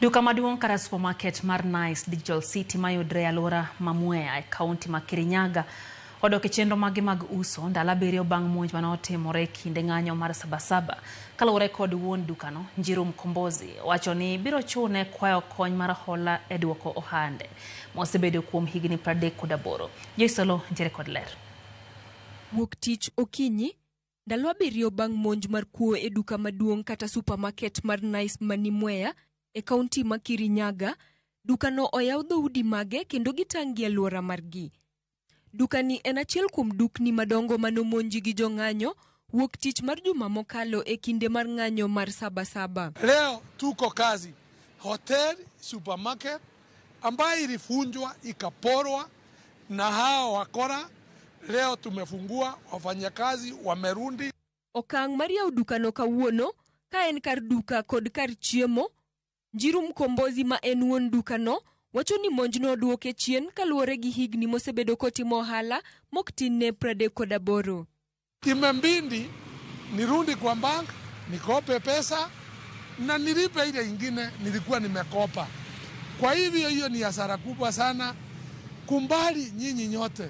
Duka maduong' kata supermarket mar Nice Digital City mayudre e alwora ma Mwea e kaunti ma Kirinyaga odok e chenro mage mag uso ndalo 7 bang' monj mane otimore e kinde ng'anyo mar Sabasaba. Kaluwore kod wuon dukano, Njiru Mkombozi, wacho ni biro chune kwayo kony mar hola e duoko ohande mosebedo kuom higni 38. Joyce Olo ntiere kod ler. Wuok tich okinyi, ndalo 7 bang' monj mar kuo e duka maduong' kata supermarket mar Nice mani Mwea e kaunti ma Kirinyaga, dukano oyaw dhoudi mage kendo gitang' gi alwora margi. Dukani en achiel kuom dukni madongo manomonji gi jong'anyo wuok tich mar juma mokalo e kinde mar ng'anyo mar Sabasaba. Leo tuko kazi hotel supermarket ambayo ilivunjwa ikaporwa na hao wakora. Leo tumefungua, wafanyakazi wamerudi. Okang' mar yawo dukano kawuono ka en kar duka kod kar chiemo, Njiru Mkombozi ma en wuon dukano wacho ni monjno oduoke chien kaluwore gi higni mosebedo kotimo ohala mok tin ne 38. Imebidi nirudi kwa bank nikope pesa na nilipe ile ingine nilikuwa nimekopa. Kwa hivyo hiyo ni hasara kubwa sana. Kumbali nyinyi nyote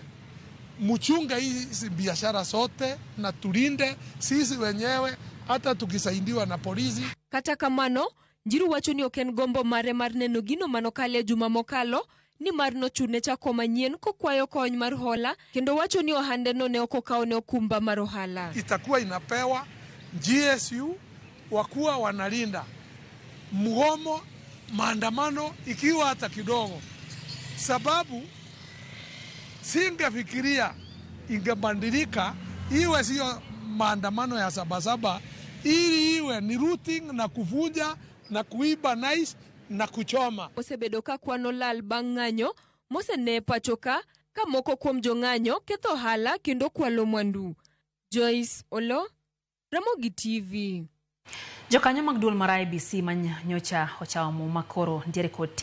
mchunge hizi biashara sote na tulinde sisi wenyewe, hata tukisaidiwa na polisi. Kata kamano, Njiru wacho ni ok en gombo mare mar neno gino manokale juma mokalo nimar nochune chako manyien kokwayo kony mar hola kendo wacho ni ohandeno ne ok okawne okumba mar ohala. Itakuwa inapewa GSU wakuwa wanalinda mgomo, maandamano ikiwa hata kidogo, sababu singefikiria ingebadilika iwe sio maandamano ya Sabasaba, ili iwe ni looting na kuvunja na kuiba Nice na kuchoma. Osebedo ka kwano lal bang' ng'anyo mosene pacho ka ka moko kuom jong'anyo ketho ohala kendo kwalo mwandu. Joyce Olo, Ramogi TV. Jokanyo mag duol mar IEBC ma nyocha ochawo muma koro ntiere kod ting'